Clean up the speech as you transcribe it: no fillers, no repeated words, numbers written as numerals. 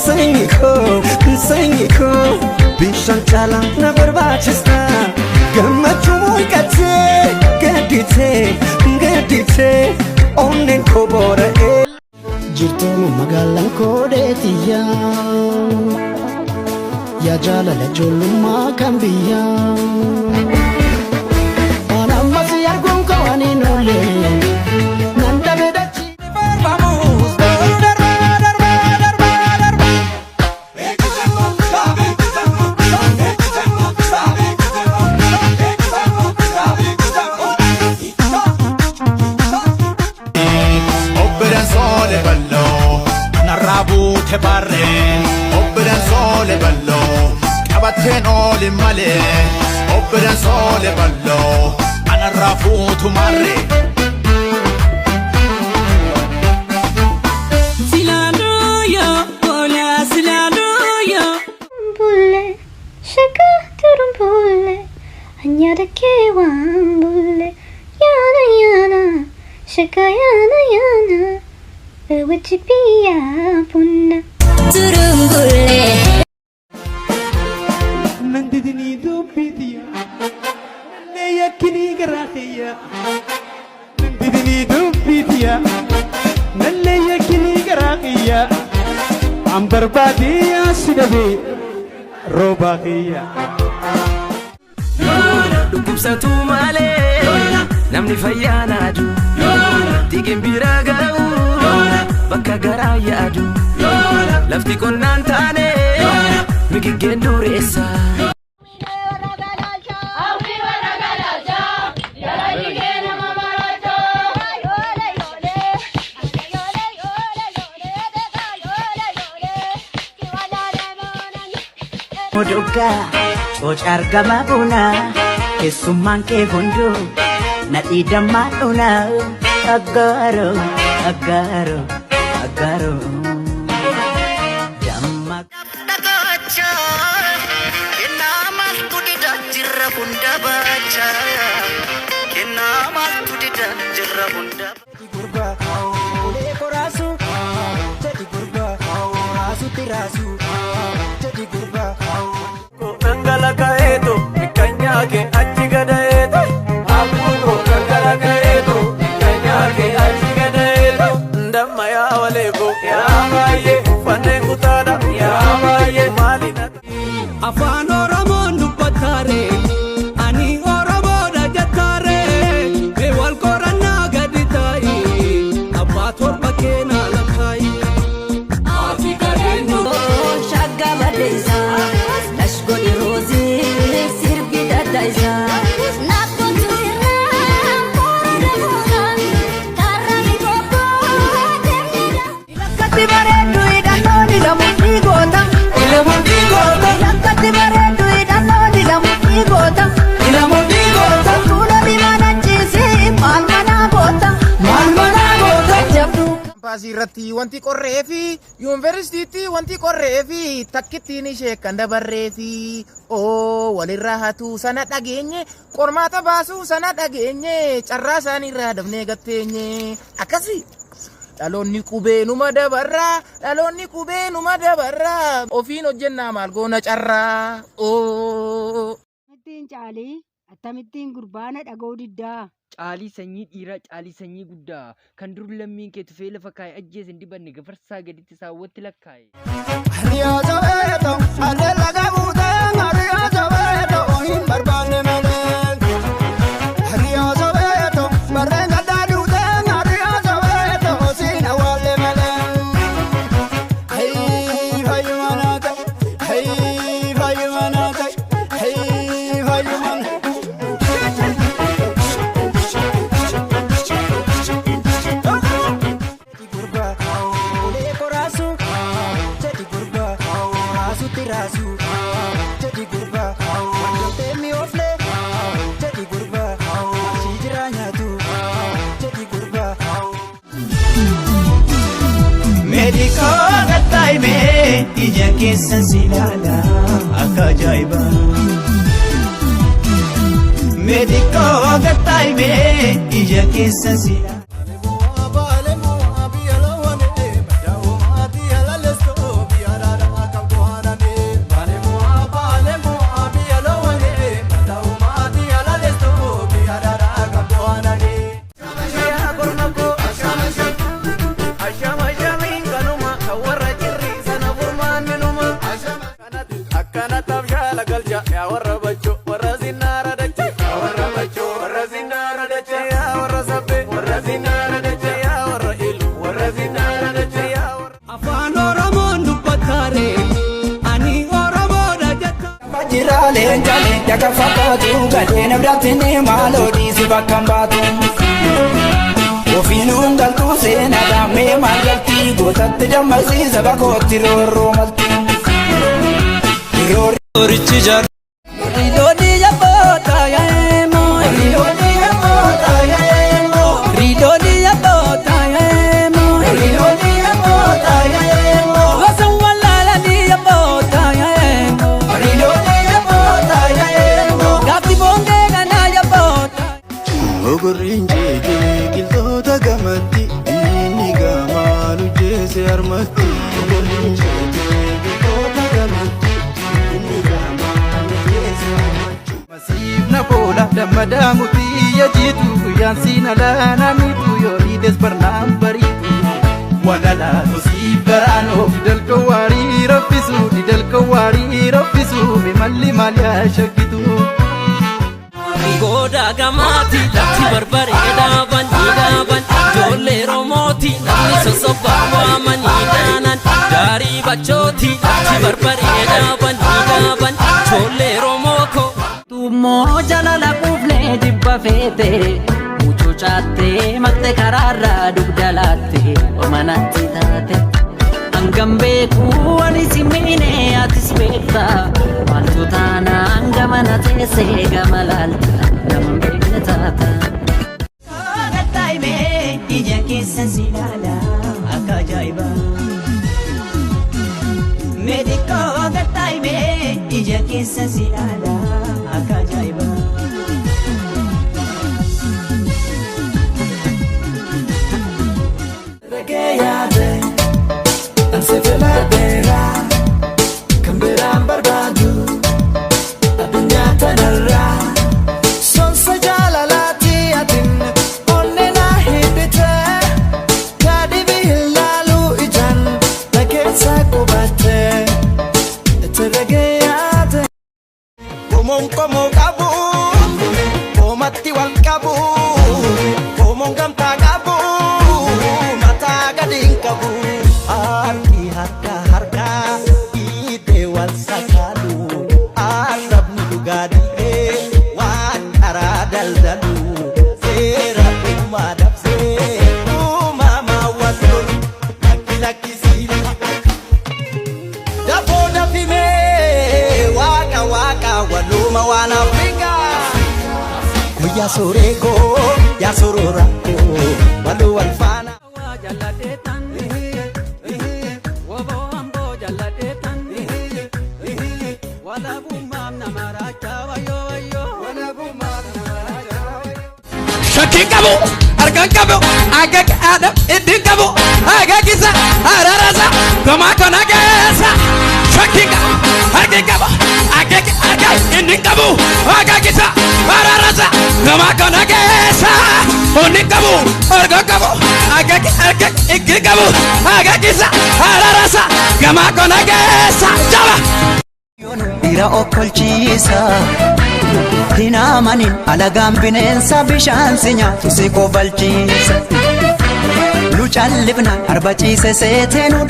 Sanyii koo, sanyii koo, bishaan caalaa na barbaachista. Gammachuu mul'attee, gadditee, gadditee, onneen koo boora'ee. Jirtuuma magaalaan koodeetiyya, yaa jaalala ijoollummaa kan biyyaa. Waan ammas arguun koo waan hin oolle nan dhabe dachii. Obbiran soole balloo narraa buute barreen, obbiran soole balloo qabatteen oolin malee, obbiran soole balloo anarraa fuutu marree. Bulle, shagaa turuun bulle, anyaata kee waan bulle, yaana yaana, shagaa yaana yaana, wajji biyyaa bunna. Turumbule. Nan didinii dubbiitiya, nallee yakkinii garaa kiyya. Nan didinii dubbiitiya, nallee yakkinii garaa kiyya. An barbaadee si dhabee roobaa kiyya. Dhukkubsatu malee namni fayyaa naadu. Xiqqeen bira ga'u bakka garaa yaadu. Lafti qonnaan taane migiggeen dureessa. Muduggaa coca argama buna, keessummaan kee hunduu nadhii dammaa dhuna. Aggaaro, aggaaro, aggaaro. Damma. Dhagaacha kennaa maaltu dida jirra hunda baacha, kennaa maaltu dida jirra hunda. Gurbaa ulee koraasu jedhi, gurbaa raasutti raasu jedhi gurbaa. Dhangalaqa'eetu ikkanyaake achi gada'eetu. Abbuuko dhangalaqa'eetu ikkanyaake achi gada'eetu. Damma yaa waleeko yaa baay'ee uffanneen kutaadha yaa baay'ee maali na. Afaan Oromoon dubbataare, ani Oromoodha jettaare, mee wal qorannaa gadi taa'i, abbaa torba keenaa lakkaa'i. Shaggaa baddeessa, lash godhi roozii, sirbi daddaisa. Naafkotu irraa koora gabuudhaan karra miikookoo deemnee. Lakkatti bareeddu hidhannoon ilamu ni goota. Ilamu ni goota. Lakkatti bareeddu hidhannoon ilamu ni goota. Ilamu ni goota. Fuula diimaa nachiisi maal manaa goota. Maal manaa goota. Jabduu. Kaampaasii irratti wanti qorree fi yuunivarsiitiitti wanti qorree fi takkittiin ishee kan dabarree fi oo walirraa hatuu sana dhageenye, qormaata baasuu sana dhageenye, carraa isaaniirraa dafnee gatteenye. Akkasi dhaloonni qubee numa dabarraa, dhaloonni qubee numa dabarraa, ofiin hojjennaa maal goona carraa oo. Akkamittiin caalii, akkamittiin gurbaana dhaga'uu diddaa? Caalii sanyii dhiiraa, caalii sanyii guddaa, kan dur lammiin kee tufee lafa kaa'e, ajjeese hin dibanne gafarsaa gaditti saawwatti lakkaa'e. Hariyaa jabeeto harree laga buutee, hariyaa jabeeto hin barbaanne malee. Hariyaa jabeeto barreen gaddaa duutee, hariyaa jabeeto siin awwaalle malee. Hayii fayyuma naa ta'e, hayii fayyuma naa ta'e, hayii fayyuma naa. Gurbaa ulee koraasu jedhi, gurbaa raasutti raasu jedhi, gurbaa wantoota mi'oofne jedhi, gurbaa achii jiraa nyaatu jedhi gurbaa. Meedikoo gattaa'imee ija keessan si ilaala akka ajaa'ibaa. Meedikoo gattaa'imee ija keessan si ilaala. zinaara dacha yaa warra ilu warra zinaara dacha yaa warra. Afaan Oromoon dubbataare ani Oromoodha jetta. Jiraaleen jalee yakka fakkaatu galee nabdaatti ni maaloo dhiisi bakka hin baatu. Ofiinuun galtuu seenaa daamee maal galtii gootatti dammaqsiisa bakootti roorroo malti. Horichi jaar. Ridooni yabboota yaa'emoo. Ridooni yabboota yaa'emoo. Ridooni yabboota yaa'emoo. Ridooni yabboota yaa'emoo. Gosa wallaalanii yabboota yaa'emoo. Ridooni yabboota yaa'emoo. Gaaffi boongee kanaa yabboota. Ogorriin jeekee qilxoota gamatti inni gamaan hojjeese harmatti. Ogorriin jeekee qilxoota gamatti inni gamaan hojjeese harmatti. Masiifna boola dammadaa mutii yajiitu guyyaan siin alaanaa miitu yoo dhiites barnaan bariitu. Walalaatu siif garaan of dalka waarii raffisu didalka waarii raffisu mimalli maal yaa shakkitu. Gooda gamaati lafti barbareedaa bandiidhaa ijoollee Oromooti namni sossobaa waamanii daanan gaarii bachooti lafti barbareedaa bandiidhaa ijoollee Oromoo ko. Tummoo jalala quufnee jibba feete mucucaattee maqte karaarraa dugda laatte omanatti taate. Hangam beekuu ani si miine atis beekta maaltu taanaan gamana teessee gama laalta nama hin beekne taata. Gattaa'imee ija keessan si ilaala akka ajaa'ibaa. Meexiqqoo gattaa'imee ija keessan si ilaala akka ajaa'ibaa. Reggae yaade, ansi filadheera, kan biraan barbaadu, addunyaa tanarraa. Sonsa jaalalaati atin onnee na hidhite, gaadhibi hin laalu ijaan na keessa qubatte, itti reggae yaade. Qomoon qomoo qabu, qoomatti wal qabu, qomoon gamtaa qabu, mataa gadi hin qabu. Harki harka harka dhiitee wal sakaalu, arrabni dhugaa dhiibee waan karaa daldalu, seera uumaa dabsee uumamaa wal lolu, lakki lakkisiin. Dafoo dafimee waaqa waaqa waluma waan Afrikaa. Guyyaa suuree koo yaa sorora koo waluu wal faana. Shakkiin qabu argaan qabu akka aadam iddiin qabu akka kisa ararasa gomaa kona keessa. Shakkiin qabu argaan qabu akka argaa inni qabu akka kisa ararasa gomaa kona keessa. Onni qabu argaan qabu akka argaa inni qabu akka kisa ararasa gomaa kona keessa jaba. Dhiira okkolchiisa hin amanin alagaan bineensa bishaan si nyaatu si kofalchiisa. Nu callifna arba ciise seetee nu.